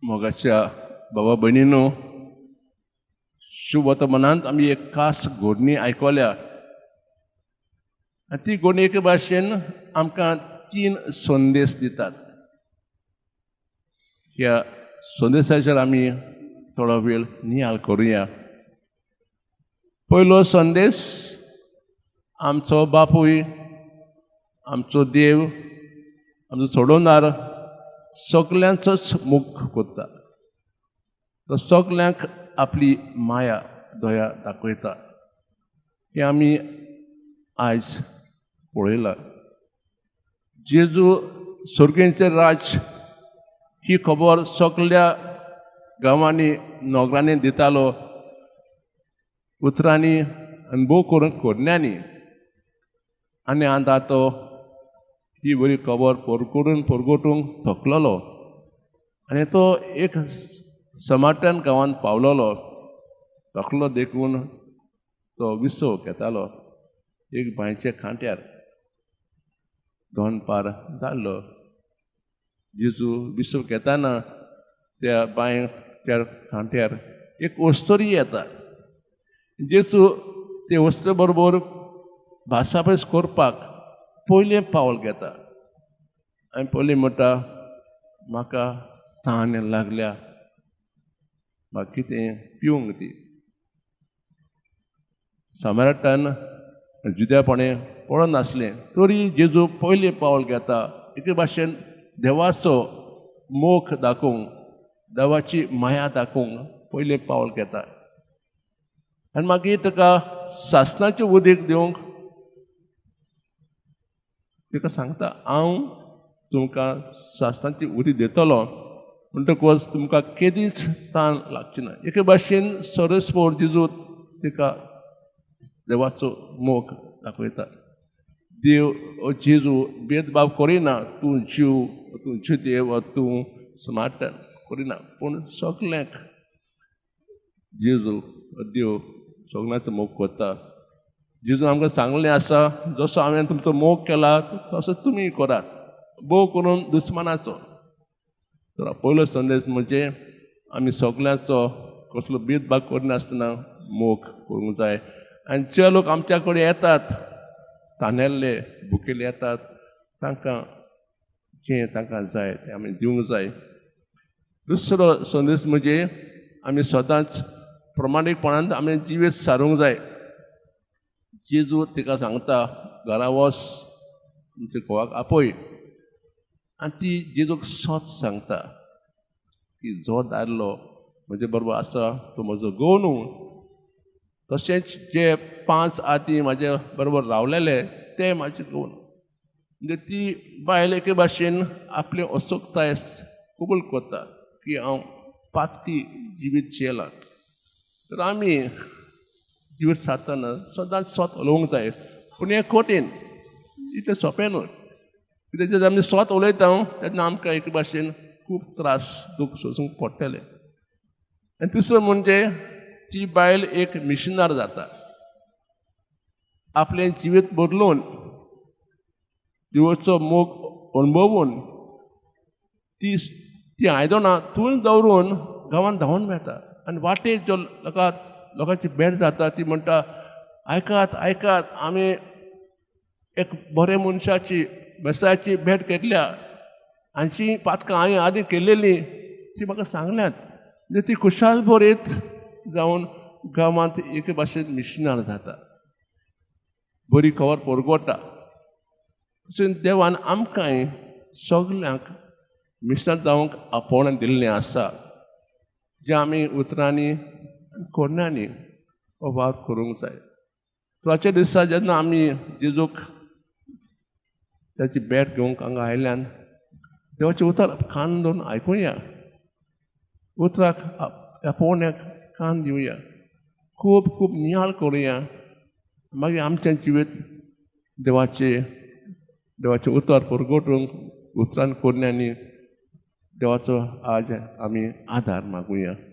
मोगाच्या बाबा भयणीनो, शुभ वर्तमानांत आमी एक खास घोडणी आयकल्या आनी ती घोडणी एके भाशेन आमकां तीन संदेश दितात. ह्या संदेशाचेर आमी थोडो वेळ नियाळ करुया. पयलो संदेश, आमचो बापूय, आमचो देव, आमचो सोडवणार सगल्यांचोच मोग करता. तो सगल्यांक आपली माया दया दाखयता हें आमी आयज पळयलां. जेजू सर्गेचें राज ही खबर सगल्या गांवांनी नगरांनी दितालो, उतरांनी आनी भोव करून करण्यांनी. आनी आतां तो ही बरी खबर परगटून परगटूंक थकलेलो आनी तो एक समाटन गांवांत पावलेलो. थकलो देखून तो विसव घेतालो एक बांयच्या कांट्यार. दनपार जाल्लो. जेजू विसव घेताना त्या बांयच्या कांट्यार एक अस्तरी येता. जेजू ते अस्तरे बरोबर भासाभास करपाक पयलें पावल घेता आनी पयलीं म्हणटा, "म्हाका तान लागल्या, म्हाका कितें पिवंक दी." समारटान जुद्यापणे पळनासलें तरी जेजू पयलें पावल घेता, एके भाशेन देवाचो मोग दाखोवंक, देवाची माया दाखोवंक पयलें पावल घेता. आनी मागीर ताका सासणाचें उदीक दिवंक ताका सांगता, "हांव तुमकां सासणाची उदीक दितलो, म्हणटकच तुमकां केदीच तान लागची ना." एके भाशेन सरस्पोर जेजू तिका देवाचो मोग दाखयता. देव जेजू भेदभाव करिना, तूं जीव, तूं जुदेव, तूं समारटन करिना, पूण सगल्यांक जेजू देव सगल्यांचो मोग करता. जेजून आमकां सांगलें आसा, जसो हांवें तुमचो मोग केला तसो तुमी करात, भोव करून दुस्मानाचो. तर पयलो संदेश म्हणजे आमी सगल्यांचो कसलो भेदभाव करिनासतना मोग करूंक जाय आनी जे लोक आमच्या कडेन येतात, तानेल्ले भुकेल्ले येतात, तांकां जें तांकां जाय तें आमी दिवंक जाय. दुसरो संदेश म्हणजे आमी सदांच प्रमाणीकपणान आमी जिवीत सारूंक जाय. जेजू तिका सांगता, "घरा वच, तुमच्या घोवाक आपय." आनी ती जेजूक सत सांगता की जो दादलो म्हजे बरोबर आसा तो म्हजो घोव न्हू, तशेंच जे पांच आदी म्हाजे बरोबर रावलेले ते म्हाजे घोव न्हू. म्हणजे ती बायल एके भाशेन आपली अशक्तताय कबूल करता की हांव पातकी जिवीत जियेलां. तर आमी जिवीत सारतना सदांच सत उलोवंक जाय, पूण हें कठीण, इतलें सोंपें न्हय. कित्याक जेन्ना आमी सत उलयता तेन्ना आमकां एके भाशेन खूब त्रास दूख सोंसूंक पडटलें. आनी तिसरो म्हणजे ती बायल एक मिशनार जाता. आपलें जिवीत बदलून, देवाचो मोग अणभवून ती ती आयदनां थंय दवरून गांवांत धांवून वेता आनी वाटेर ज्यो लोकांची भेट जाता ती म्हणटा, "आयकात, आयकात, आमी एक बऱ्या मनशाची, मेसायाची भेट घेतल्या. हांची पातकां हांवें आदी केलेली ती म्हाका सांगल्यात." म्हणजे ती खुशाल भरीत जावन गांवांत एके भाशेन मिशनार जाता, बरी खबर परगटा. तशें देवान आमकांय सगल्यांक मिशनार जावंक आपोवणें दिल्लें आसा, जें आमी उतरांनी आनी करण्यांनी हो वावर करूंक जाय. आयच्या दिसा जेन्ना आमी जेजूक ताची भेट घेवंक हांगा आयल्यान, देवाचें उतर कान दवरून आयकुया, उतराक आपोवण्याक कान दिवया, खूब खूब नियाळ करुया. मागीर आमचें जिवीत देवाचें उतर परगटूंक उतरान करण्यांनी देवाचो आज आमी आदार मागुया.